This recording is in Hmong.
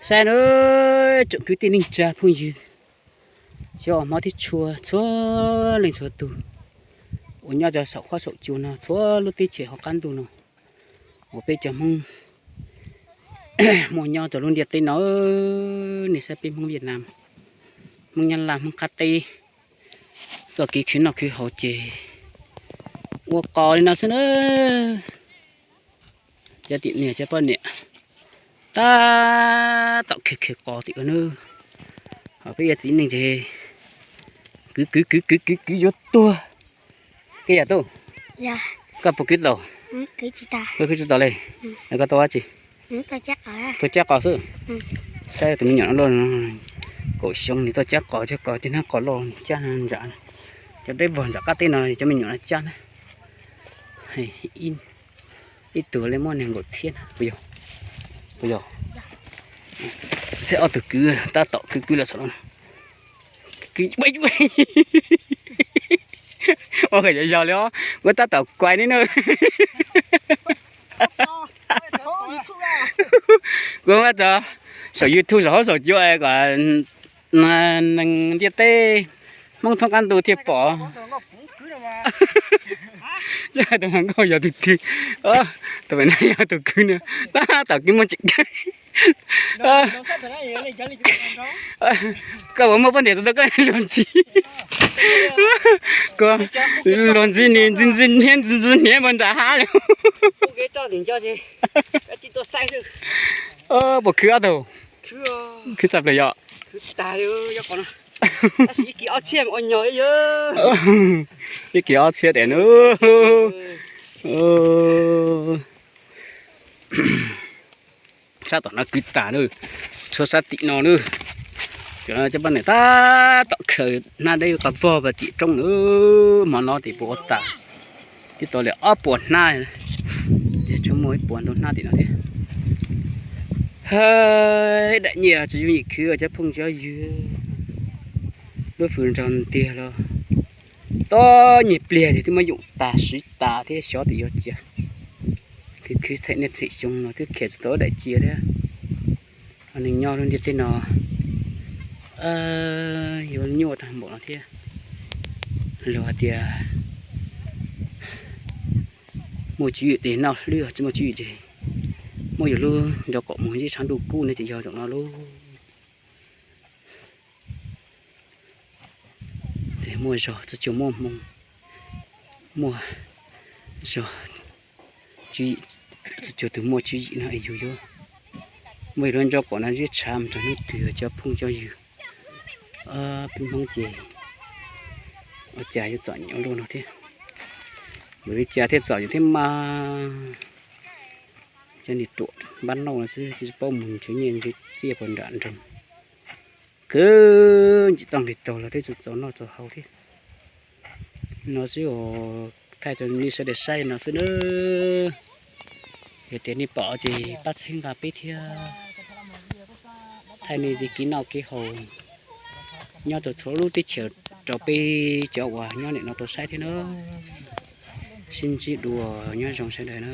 Saib na, tsoom kwv tij neej tsa phooj ywg, cov uas hmov thiab tshua txhua leej txhua tus uas nyob rau saum huab saum cua no, txhua lub teb chaws hauv qab ntuj no uas peb cov Hmoob muaj nyob rau lub ntiaj teb no, nej saib peb Hmoob Viaj Nam, Hmoob Nyab Laj, Hmoob qab teb, txoj kev khwv noj khwv haus ces ua qos li no xwb na. Cov tim niam cov poj niam tab tom khwv khwv qos tim ua na. Ho peb yog txiv neej ces kwv kwv kwv kwv kwv kwv yuav tuag. Koj yog tub, koj puas kwv tau? Koj kwv tsis tau li. Koj tau dab tsi? Tuaj cab qos xwb. Saib tus me nyuam no luaj, kaum xyoo nws tuaj cab qos, cab qos tej hnab qos loj cab nrad. Cov dawb vog nram qab teb no cov me nyuam no cab na. Ib tug li muab nees nkaum txhiab na, puas yog? Saib ob tug kwv tab tom kwv kwv los saum no. Ua yog yog li os, kuv tab tom kuav neb na. Kuv muab tso saum YouTube saum huab saum cua kom neeg ntiaj teb, Hmoob thoob qab ntuj thiaj pom. Tus hluas nkauj yog tus twg? Tus pem no yog tus kwv no, tab tom kwv muaj tseem kawg. Koj puas muaj poj niam tus tau koj luag ntxhi? Koj luag ntxhi ni, ntxhi ntxhi hniav ntxhi ntxhi hniav puag nram hav li. Puas khwv ob tug? Khwv txog plaws yom? Ib kis ob txhiab tes na. Sab tom no kwv tas na, txhua sab tim no na. Cov poj niam tab tom khaws hnab deb qhov vog pas tim roob na, hmo no tim puas ua tas. Twb tau li ob puas hnab, tsuas muaj ib puas ntau hnab tim no thiab. Daim nyiaj tsis yooj yim khwv cov phooj cov ywg, lub hws nrog ntiag los tod nyiag pliag ces twb muab yoom tas siv tas thiab xyov tias yuav cia. Khwv khwv them niaj them xyoo no twb khiav tsis tau daim cia thiab. Neeg nyob lub ntiaj teb no yuav nyuaj tag npaum no thiab. Luag hais tias muaj tswv yim ces noj hlwb, tsis muaj tswv yim ces muab yus lub nraub qaum mus ntsib tshav ntuj kub no ces yog zaum no lauj. Muaj zog txhua txhua muaj hmoo, muaj zog tswv yim, txhua txhua tus muaj tswv yim no es yus yuav muab yus lub nraub qaum no ntsib tshav mus rau hnub twg cov phooj cov ywg. Peb Hmoob ces ua cas yuav txom nyem ua luaj no thiab. Yus li cas thiaj txom yus thiab mas. Cov niag ruam npab nauj no xwb tsis paub mus nrhiav nyiaj nrhiav txiaj puas nram nroog. Kwv ntsim toj nqis taug los twb tsis txaus noj txaus haus thiab. No xwb os, thaij rau nej sawv daws saib no xwb nawb. Yog tias nej pom ces pab txhawb nqa peb thiab. Thaij nej tej kev noj kev haus nyob rau txhua lub teb chaws rau peb cov uas nyob nim no tau saib thiab na. Sib ntsib dua, nyob zoo sawv daws na.